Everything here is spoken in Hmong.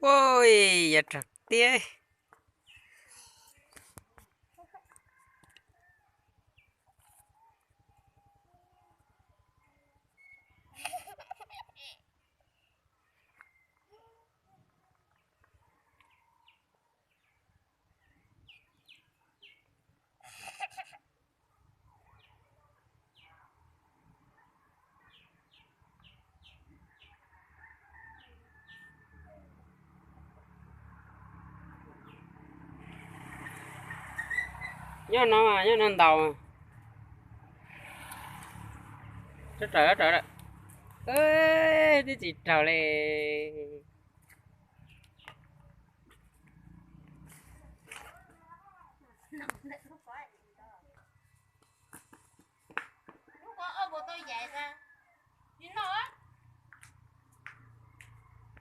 Ui, yuav raug tiag. Nyob no mas, nyob no ntau. Raws, raws, twb tsis raug li. Nim no